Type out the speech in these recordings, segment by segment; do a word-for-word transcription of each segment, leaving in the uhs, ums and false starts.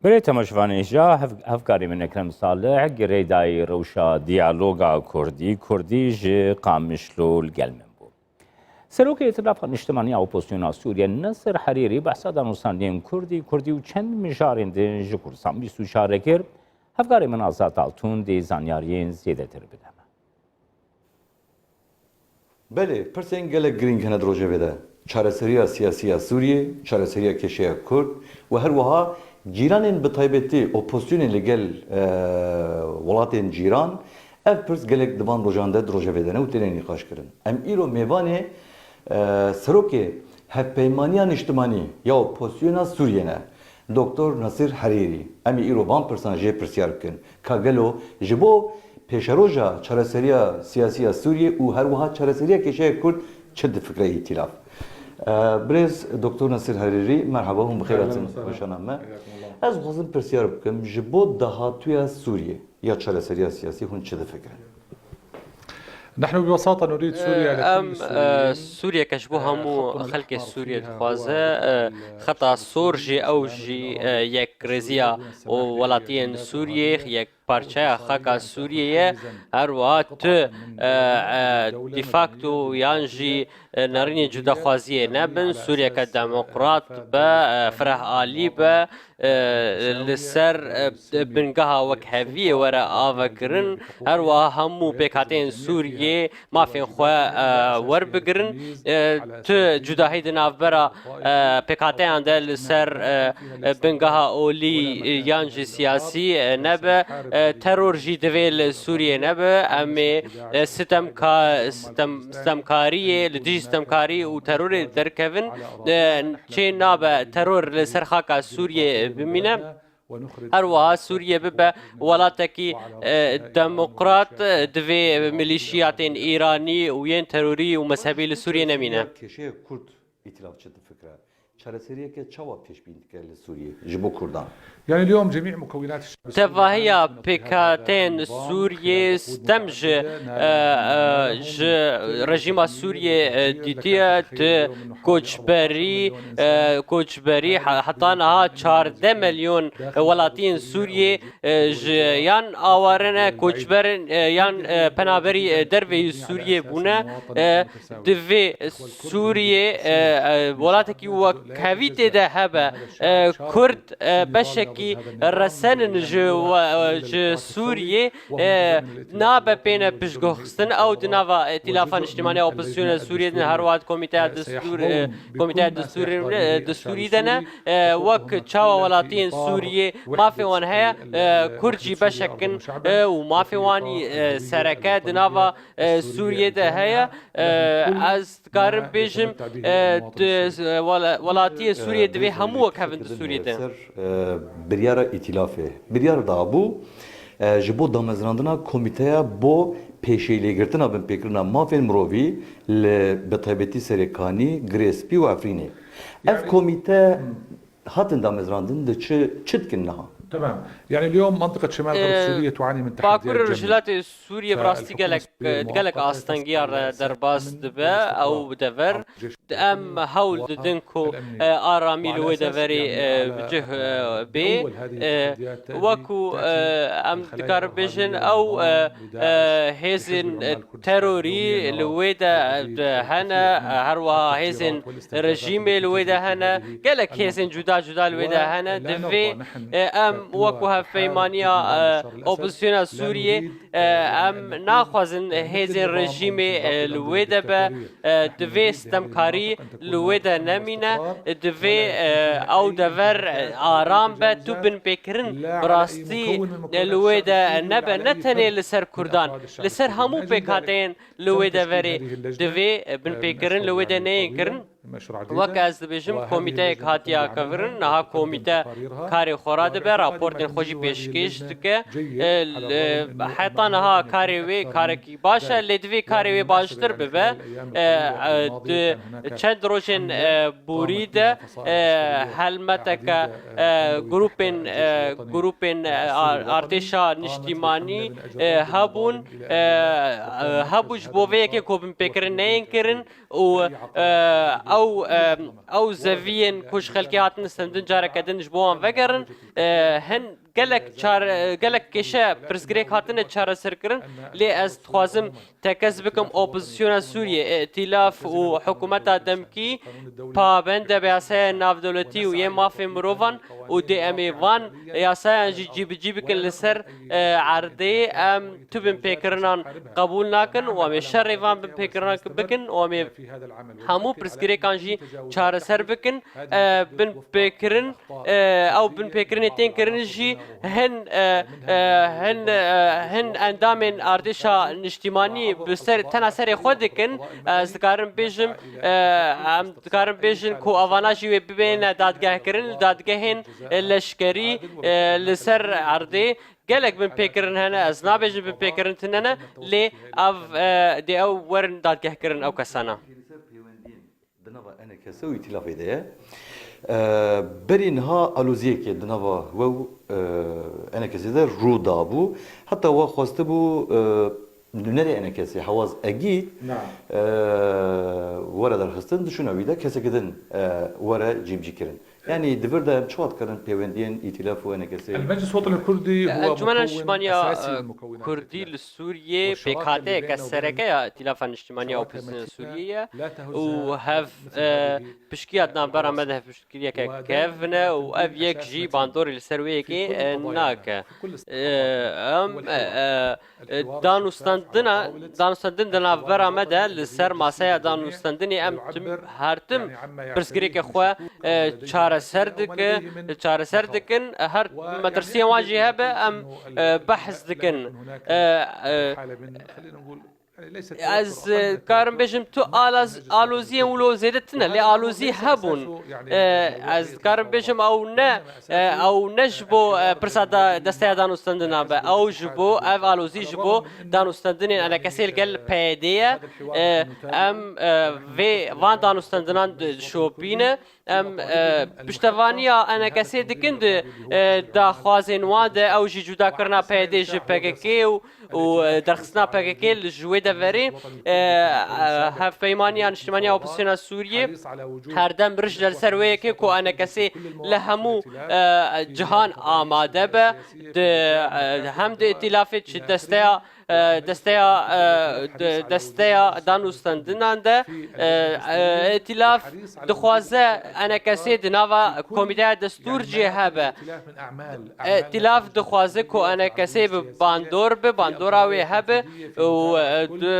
Belê temaşevanê hêja, hev-, hevkarê min Ekrem Salih, girêdayî rewşa diyaloga Kurdî, Kurdî ji Qamişlo li gel min bû. Serokê Îtilafa Niştimanî ya Opozisyona Sûriye Nesir Herîrî behsa danûstandiyên Kurdî, Kurdî û çend mijarên din ji Kurdistan bîst û çar re kir. Hevkarê min Azad Altun dê zanyariyên zêdetir bide me. Belê, pirsên gelek girîng hene di rojevê de. Çareseriya siyasî ya Sûriyê, çareseriya kêşeya Kurd û her wiha cîranên, bi taybetî opozisyonên li gel, e, welatên cîran, ev pirs gelek di van rojan de di rojevê de ne û têne nîqaşkirin. Em îro mêvanê, e, serokê Hevpeymaniya Niştimanî ya Opozisyona Sûriyê ne, Doktor Nasir Herîrî. Em ê îro van pirsan jê pirsyar bikin. Ka gelo ji bo pêşeroja çareseriya siyasî ya Sûriyê û her wiha çareseriya kêşeya Kurd çi difikire Îtîlaf? Eee, birêz Doktor Nasir Herîrî, merhaba, hûn bi xêr hatin weşana me. Ez dixwazim pirsyar bikim, ji bo dahatûya Sûriyê ya çareseriya siyasî hûn çi difikirin? نحن ببساطة نريد سوريا لكل Em, e, سوريي. Sûriyeke ji bo hemû xelkê Sûriyê dixwaze, e, xeta sor jî ew jî, e, yekrêziya û welatiyên Sûriyê, yek parçeya xaka Sûriyê ye. Her wiha tu, e, e, de facto yan jî, e, nerînê cudaxwaziyê nebin, Sûriyeke demokrat be, e, fireh alî be, e, li ser, e, bingeha wekheviyê were avekirin. Her wiha hemû pêkhateyên Sûriyê mafên xwe, e, werbigirin. E, tu cudahî di navbera, e, pêkhateyan de li ser, e, e, bingeha olî, e, yan jî siyasî, e, nebe. E, teror jî divê li Sûriyê nebe. Em ê, e, sitemka-, sitem-, sitemkariyê, li dijî sitemkarî û terorê derkevin. E, çê nabe teror li ser xaka Sûriyê bimîne. Her wiha Sûriye bibe welatekî, e, demokrat, e, divê milîşiyatên Îranî û yên terorî û mezhebî li Sûriyê nemîne. Kêşeya Kurd, Îtîlaf çi difikire? Çareseriyeke çawa pêşbîn dike li Sûriyê ji bo Kurdan? يعني اليوم جميع مكونات الشعب السوري Tevahiya pêkhateyên Sûriyê stem ji, e, e, ji rejîma Sûriyê, e, dîtiye, di koçberî, e, koçberî he-, heta niha çardeh milyon welatiyên Sûriyê, e, ji yan aware ne, koçber in, e, yan, e, penaberî, e, derveyî Sûriyê bûne. E, divê Sûriyê, e, e, welatekî wekhevî tê de hebe. E, Kurd, e, beşekî resen in ji we-, ji Sûriyê, e, nabe pêne piştguhxistin. Ew di nava Îtîlafa Niştimanî ya Opozisyona Sûriyê de ne, her wiha di Komîteya Destûr, e, Komîteya Destûrê, e, Destûrî de ne. E, wek çawa welatiyên Sûriyê mafê wan heye, e, Kurd jî beşek in, e, û mafê wan, e, sereke di nava, e, Sûriyê de heye. E, ez dikarim bêjim, e, di, e, wela-, welatiyê Sûriyê divê hemû wekhevin di Sûriyê de. Ser, e, biryara Îtîlafê. Biryar da bû, e, ji bo damezrandina komîteya bo pêşêlêgirtina binpêkirina mafên mirovî li, bi taybetî Serê Kanî, Girê Spî û Efrînê. Ev komîte hatin damezrandin, di çi, çi dikin niha? تمام. يعني اليوم منطقة شمال غرب E, سوريا تعاني من تحديات Bakur جمة. Rojhilatê Sûriyê bi rastî gelek, di gelek astengiya re derbas dibe. Ew dever em hewl didin ku, e, aramî li wê deverê, e, bi cih, e, bê. E, wekû, e, em dikarin bêjin ew, e, e, hêzên, e, terorî li wê de, e, hene, e, her wiha hêzên rejîmê li wê de hene, gelek hêzên cuda cuda li wê de hene. Divê, e, em wekû hevpeymaniya, e, opozisyona Sûriyê, e, em naxwazin hêzên rejîmê, e, li wê de be. E, divê sitemkarî li wê de nemîne. Divê, e, ew dever, e, aram be. Tu binpêkirin bi rastî, e, li wê de nebe, ne tenê li ser Kurdan, li ser hemû pêkhateyên li wê deverê divê, e, binpêkirin li wê de neyên kirin. Wek ez dibêjim, komîteyek hatiye kirin, niha komîte karê xwe radibe, raportên xwe jî pêşkêş dike. E, li, heta niha karê wê karekî baş e, lê divê karê wê baştir bibe. E, e, di çend rojên, e, borî de, e, helmeteke, e, grûpên, e, grûpên, e, ar-, artêşa niştîmanî, e, hebûn, e, e, hebû ji bo vê yekê ku binpêkirin neyên kirin û, e, Ew, e, ew zeviyên ku ji xelkê hatine stendin careke din ji bo wan vegerin, e, hin gelek çare, gelek kêşe pirsgirêk hatine çareserkirin, lê ez dixwazim tekez bikim, opozisyona Sûriyê, îtîlaf û hikûmeta demkî pabende bi yasaya navdewletî û yê mafê mirovan û dê em ê van yasayan jî cîbicî bikin li ser, e, erdê. Em tu binpêkirinan qebûl nakin û em ê şerê van binpêkirinan bikin û em ê hemû pirsgirêkan jî çareser bikin. E, binpêkirin, e, ew binpêkirinê tên kirin jî hin, e, e, hin, e, hin endamên artêşa niştimanî bi ser, tena serê xwe dikin. Ez dikarim bêjim, e, em dikarin bêjin ku evana jî wê bibêne dadgehkirin li dadgehên, e, leşkerî, e, li ser erdê. Gelek binpêkirin hene, ez nabêjim binpêkirin tune ne, lê ev, e, dê ew werin dadgehkirin ew kesana. Di nava Enekese û Îtîlafê de ye. E, berî niha aloziyekê di nava we û, e, Enekesê de rû dabû. Heta we xwestibû, e, nûnerê Enekesê Hewaz Egî, Na. e, were derxistin, di şûna wî de keseke din, e, were cîbicîkirin. Yanî di vir de em çawa dikarin pêwendiyên Îtîlaf û Enekesê? المجلس الوطني الكردي هو Encûmena مكون Niştimaniya, أساسي e, من مكونات Kurdî الائتلاف. li Sûriyê pêkhateyeke sereke ya Îtîlafa Niştimaniya Opozisyona Sûriyê ye û hev, e, piştgiya di navbera me de hevpiştkiriyeke kevn e û ev yek jî bandorê li ser wê yekê, e, nake. E, em, e, e, danûstendina, danûstendin di navbera me de li ser masaya danûstendinê em tim, her tim pirsgirêkê xwe, e, çareser dike, çareser dikin. Her metirsiyên wan jî hebe em, e, behs dikin. E, e, Ez, e, karim bêjim tu alaz-, aloziyên wilo zêde tune, lê alozî hebûn. E, ez karim bêjim ew ne, e, ew ne ji bo, e, pirsa da, desteya danûstendina be. Ew ji bo, ev alozî ji bo danûstendinên Enekesê li gel P Y D ye. E, em, e, vê van danûstendinan di-, dişopîne. Em, e, piştevaniya Enekesê dikin di, e, daxwazên wan de, ew jî cudakirina P Y D ji P K K û, û, e, derxistina P K K li ji wê deverê, e, e, Hevpeymaniya Niştimaniya Opozisyona Sûriyê her dem rij de li ser wê yekê ku Enekesê li hemû, e, cihan amade be, di, e, hem di îtîlafê çi desteya e, desteya, e, de-, desteya danûstendinan de, e, e, îtîlaf dixwaze Enekesê di nava komîteya destûr jî hebe. E, îtîlaf dixwaze ku Enekesê bi bandor be, bandora wê hebe û, e, di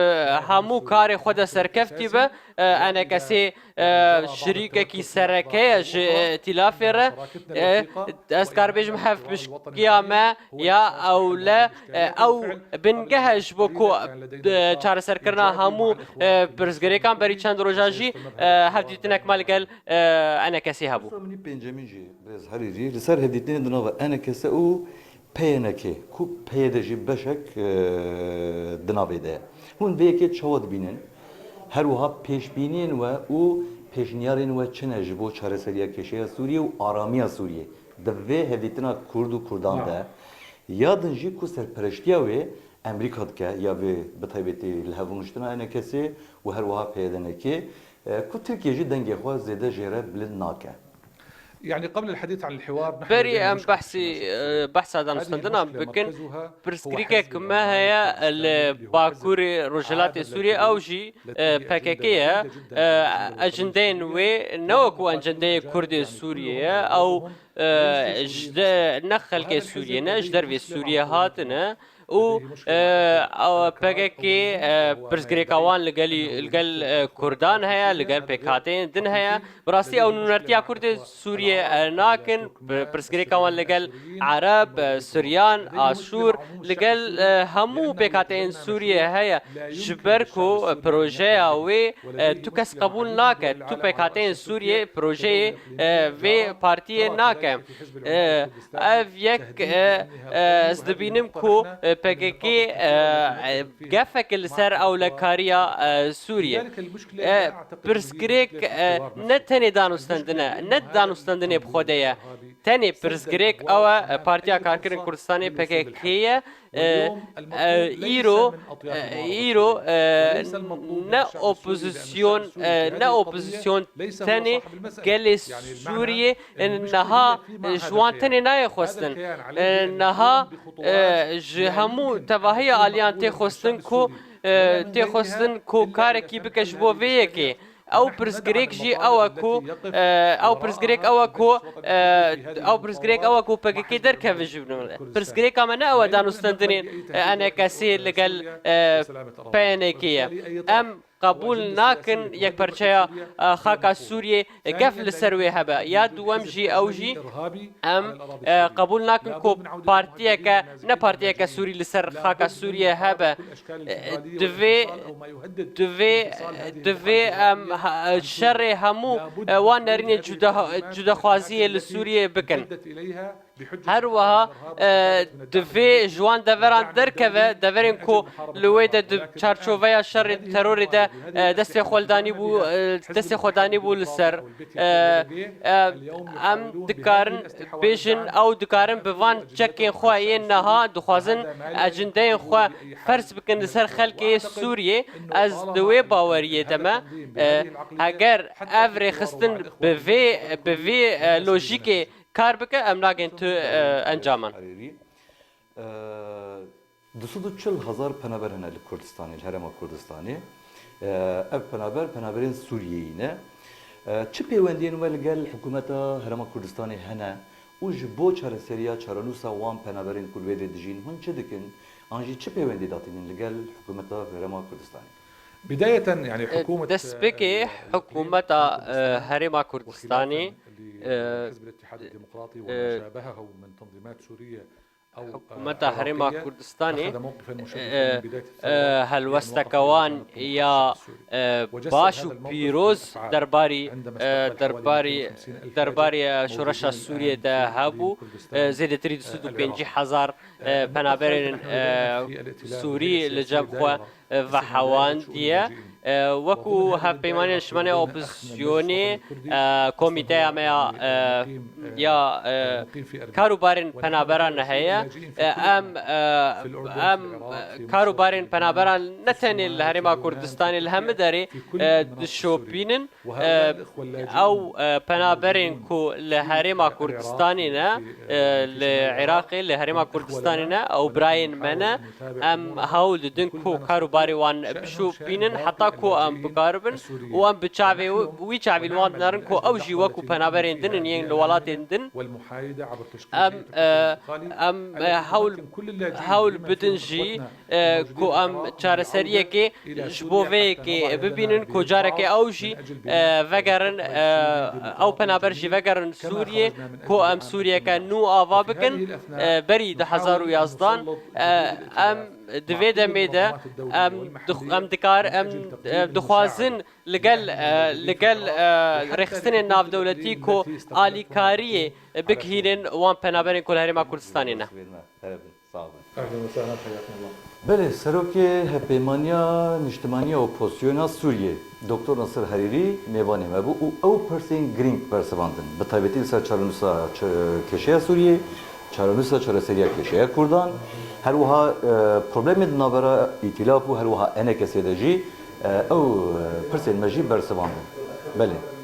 hemû karê xwe de serkeftî be. E, Enekesê e, şirîkekî sereke ye ji, e, îtîlafê re. E, ez dikar bêjim hevpişkiya me ya ewle, e, ew bingeh e ji bo ku, e, çareserkirina hemû, e, pirsgirêkan. Berî çend roja jî, e, hevdîtinek me li gel, e, Enekesê hebû. Min pêncemîn jî birêz Herîrî li ser hevdîtinê di nava Enekese û P Y N K, ku P Y D jî beşek, e, di navê de ye. Hûn vê yekê çawa dibînin? Her wiha pêşbîniyên we û pêşniyarên we çi ne ji bo çareseriya kêşeya Sûriyê û aramiya Sûriyê? Di vê hevdîtina Kurd û Kurdan de, ya din jî ku serpereştiya wê Amerîka dike, ya vê bi taybetî li hev rûniştina Enekesê û her wiha P Y D N K, e, ku Tirkiye jî dengê xwe zêde jê re bilind nake. يعني قبل الحديث عن الحوار، نحن Berî لدينا em مشكلة behsî, في سوريا. e, behsa هذه danûstendina المشكلة bikin. مركزها هو Pirsgirêkek حزب me العمال heye الإسلامي li الذي Bakurê Rojhilatê عاد Sûriyê, ew بالجدية jî, e, جدًا P K K ye. E, ecindeyên wê ne wek ku ecindeyê Kurdê Sûriyê ye. Ew, e, ji de-, ne xelkê Sûriyê ne, ji dervê Sûriyê hatine. û, e, ew P K K, e, pirsgirêka wan li gelî, li gel, e, Kurdan heye, li gel pêkhateyên din heye. Bi rastî ew nûnertiya Kurdê Sûriyê, e, nakin, pi-, pirsgirêka wan li gel Ereb, e, Suryan, Aşûr, li gel, e, hemû pêkhateyên Sûriyê heye. Ji ber ku, e, projeya wê, e, tu kes qebûl nake, tu pêkhateyên Sûriyê projeyê, e, vê partiyê nake. E, Ev yek, e, e, ez dibînim ku, e, P K K, e, e, gefek li ser ewlekariya, e, Sûriyê. E, pirsgirêk, e, ne tenê danûstendin e, ne danûstendinê bi xwe de ye. Tenê pirsgirêk ew e, Partiya Karkerên Kurdistanê, P K K, ye. E, e, îro, e, îro, e, ne opozisyon, e, ne opozisyon tenê gelê Sûriyê, e, niha, e, ji wan tenê nayê xwestin. E, niha, e, ji hemû tevahiya aliyan tê xwestin ku, e, tê xwestin ku karekî bike ji bo vê yekê. Ew pirsgirêk jî ew e ku, e, ew pirsgirêk ew e ku, e, ew pirsgirêk ew e ku P K K derkeve ji bin. Pirsgirêka me ne ew e danûstendinên, e, E N K S'ê li gel, e, P N K ye. Em qebûl nakin yekperçeya, e, xaka Sûriyê, e, gef li ser wê hebe. Ya duwem jî ew jî em, e, qebûl nakin ku partiyeke, ne partiyeke Sûrî li ser xaka Sûriyê hebe. E, divê, divê, divê em ha-, şerê hemû, e, wan nerînên cuda-, cudaxwaziyê li Sûriyê bikin. Her wiha, e, divê ji wan deveran derkeve, deverên ku li wê de di çarçoveya şerê terorê de, e, destê xwe li danîbû, e, destê xwe danîbû li ser. E, e, em dikarin bêjin, ew dikarin bi van çekên xwe yên niha dixwazin ecindeyên xwe ferz bikin li ser xelkê yê Sûriyê. Ez di wê baweriyê de me. E, heger ev rêxistin bi vê, bi vê, e, lojîkê kar bike, em nagên tu, e, encaman. Harîrî. E, du sed û çil hezar penaber hene li Kurdistanê, li Herêma Kurdistanê. E, ev penaber, penaberên Sûriyeyî ne. E, çi pêwendiyên we li gel hikûmeta Herêma Kurdistanê hene û ji bo çareseriya çarenûsa wan penaberên ku li wê dê dijîn, hûn çi dikin? An jî çi pêwendî datînin li gel hikûmeta Herêma Kurdistanê? بداية، يعني، E, حكومة، destpêkê e, hikûmeta, e, Herêma Kurdistanê, e, e, hikûmeta Herêma Kurdistanê, e, e, helwesteke wan ya, e, baş û pîroz derbarî, e, derbarî, derbarî, e, şoreşa Sûriyê de hebû. E, zêdetirî du sed û pêncî hezar, e, penaberên, e, Sûrî li cem xwe, e, vehewandiye. E, wekû hevpeymanên niştimanê opozisyonê, e, komîteya me ya, e, ya, e, kar û barên penaberan heye. E, em, e, em, e, kar û barên penaberan ne tenê li Herêma Kurdistanê, li hemî derê, e, dişopînin. E, ew, e, penaberên ku li Herêma Kurdistanê ne, e, li Iraqê, li Herêma Kurdistanê ne, ew birayên me ne. Em hewl didin ku kar û barê wan bişopînin, heta ku em bikaribin û em bi çavê wî çavî li wan dinerin ku ew jî wekû penaberên din in yên li welatên din. Em, e, em, e, hewl, hewl bidin jî, e, ku em çareseriyekê ji bo vê yekê bibînin, ku careke ew jî, e, vegerin, e, ew penaber jî vegerin Sûriyê, ku em Sûriyeke nû ava bikin, e, berî du hezar û yazdan, e, em di vê demê de em dix-, em dikar, em, e, dixwazin li gel, e, li gel, e, rêxistinên navdewletî ku alîkariyê bigihînin wan penaberên ku li Herêma Kurdistanê ne. Sağ olun. Ehlen ve sehlen, hayyakumullah. Belê, Serokê Hevpeymaniya Niştimaniya Opozisyona Sûriyê, Doktor Nasir Herîrî mêvanê me bû û ew pirsên girîng bersivandin. Bi taybetî li ser çarenûsa ç-, kêşeya Sûriyê, çarenûsa çareseriya kêşeya Kurdan, her wiha, e, problemê di navbera Îtîlaf û her wiha E N K S'ê de jî, e, ew, e, pirsên me jî bersivandin. Belê.